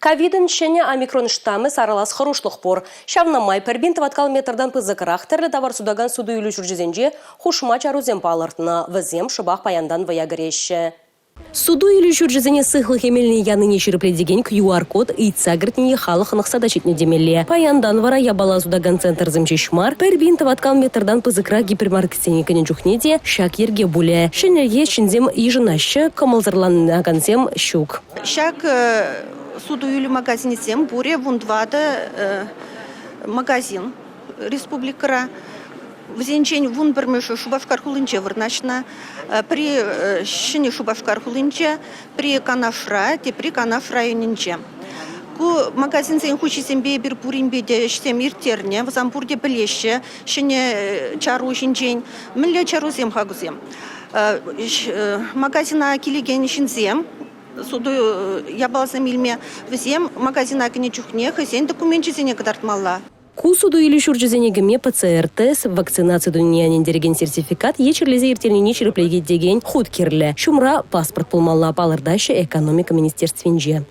Ковидӑн ҫӗнӗ омикрон штаммӗ сарӑлас хӑрушлӑх пур. Ҫавна май пӗр пин тӑваткал метртан пысӑкрах тӗрлӗ тавар сутакан суту-илӳ ҫурчӗсенче хушма чарусем палӑртнӑ. Вӗсем шӑпах паянтан вӑя кӗреҫҫӗ. Суту-илӳ ҫурчӗсене сыхлӑх эмелне янине ҫирӗплетекен QR-код ыйтса кӗртнине халӑх хӑнӑхса та ҫитнӗ темелле. Паянтан вара япала сутакан центрсем ҫеҫ мар, пӗр пин тӑваткал метртан пысӑкрах гипермаркетсене кӗнӗ чухне те ҫак йӗрке пулӗ. Ҫӗнӗлӗхе ҫынсем йышӑнаҫҫӗ, кӑмӑлсӑрланакансем ҫук. Ҫак суту-илӳ магазинӗсем пурӗ 14 магазин республикӑра. Вӗсенчен 11-мӗшӗ Шупашкар хулинче вырнаҫнӑ. Пӗри Ҫӗнӗ Шупашкар хулинче, пӗри Канашра, тепри Канаш районӗнче. Ку магазинсен хуҫисемпе эпир пуринпе те ӗҫсем ирттернӗ. Вӗсем пурте пӗлеҫҫӗ ҫӗнӗ чару ҫинчен. Мӗнле чарусем-ха кусем? Магазина килекен ҫынсем суту япаласем илме вӗсем магазина кӗнӗ чухне хӑйсен докуменчӗсене кӑтартмалла. Ку суту-илӳ ҫурчӗсене кӗме ПЦР-тест, вакцинаци тунине ӗнентерекен сертификат е чирлесе ирттернине ҫирӗплетекен хут кирлӗ. Ҫумра паспорт пулмалла, палӑртаҫҫӗ экономика министерствинче.